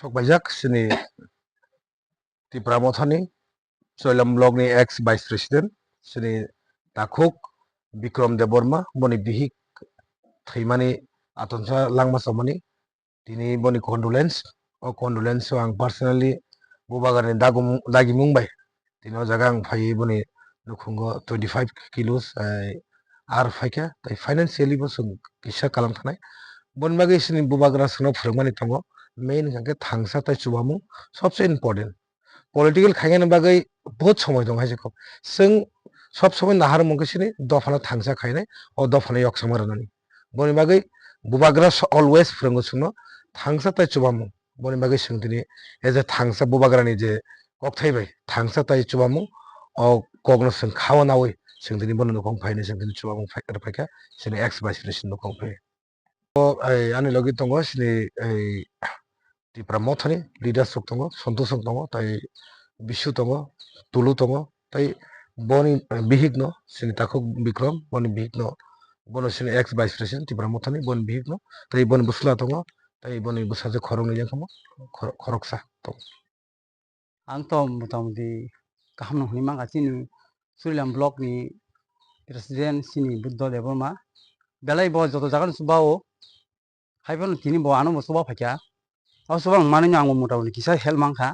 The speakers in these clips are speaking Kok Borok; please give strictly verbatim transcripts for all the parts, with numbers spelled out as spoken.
Thok paijak chini Tipra Mothani Choilam Block ni ex Vice President chini takhuk Bikram Debbarma, boni bihik thwimani atonsa langma chomani, tini boni condolence, o condolence o ang personally bubagrani dagum-, dagimung bai tini o jaga ang phaiwi boni nukhungo twenty five kilos, eh, ar phaikha, tei financially bo chwng kisa kalam thanai. Boni bagwi chini bubagra chwngno phwrwngmani tongo, main hwnkhe thangsa tei chubamung sobse important. Political khainani bagwi bahut somoi tongo hai se kok. Chwng sob somoi naharmung khe chini dophano thangsa khainai, o dophano yoksama rwnani. Boni bagwi bubagra so-, always phwrwngo chwngno thangsa tei chubamung. Boni bagwi chwng tini as a thangsa bubagrani je kokthai bai thangsa tei chubamung, o kokno chwng khawa nawi chwng tini bono nukhung phainai, chwng tini chubamung phai-, rwphaikha chini ex vice president nukhung phai. O, ai, ani logi tongo chini, ai, Tipra Mothani leaders rok tongo, Santosh rok tongo, tai Bisu tongo, Tulu tongo, tai boni, eh, bihik no chini takhuk Bikram, boni bihik no, bono chini ex vice president Tipra Mothani, boni bihik no, tai boni bwsla tongo, tai boni bwsajwk khoroknwi yang khamo, khor-, khoroksa tongo. Ang to motamoti kaham no hwnwi mankha chini Surilam block ni president chini Buddha Debbarma. Belai bo joto jaga no chuba o. Hai phano tini bo ano bo chuba phaikha. O chuba wng manwi no ang bo motamoti kisa help mankha.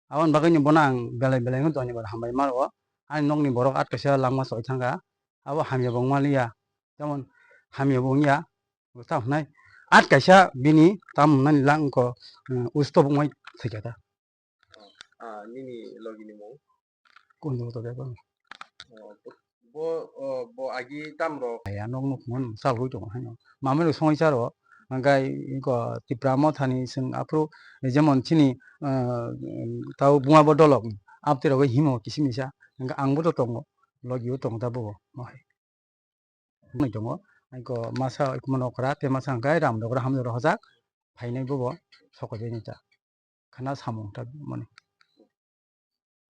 Aboni bagwi no bono ang belai belai no dhonyabad hambai ma rwo. Ani nokni borok at kaisa langma choi thangkha. Abo hamya bo wng manliya. Jemon hamya bo wngya. Bo ta hwnai. At kaisa bini tam wngnani lang wngkha, eh, usto bo wngwi thwikha ta. Ah, nini logi ni mung? Kundu to bebak. Oh, bo, oh, bo agi tam rok? Aya nok nuk mon sal hui tongo haino. Mamai rok songwi charo. Angkai ko Tipra Mothani sing aphru jemon chini, ah, tau bunga bo dolok. Abte rok himo kisimisa. Angka ang bo to tongo. Logi o tongo ta bo. Mohai. Nai tongo. Angko masa ikumo nokra te masa angkai ram dogra hamjaro hojak. Phainai bo bo. Sokojai nita. Khana samung ta mani.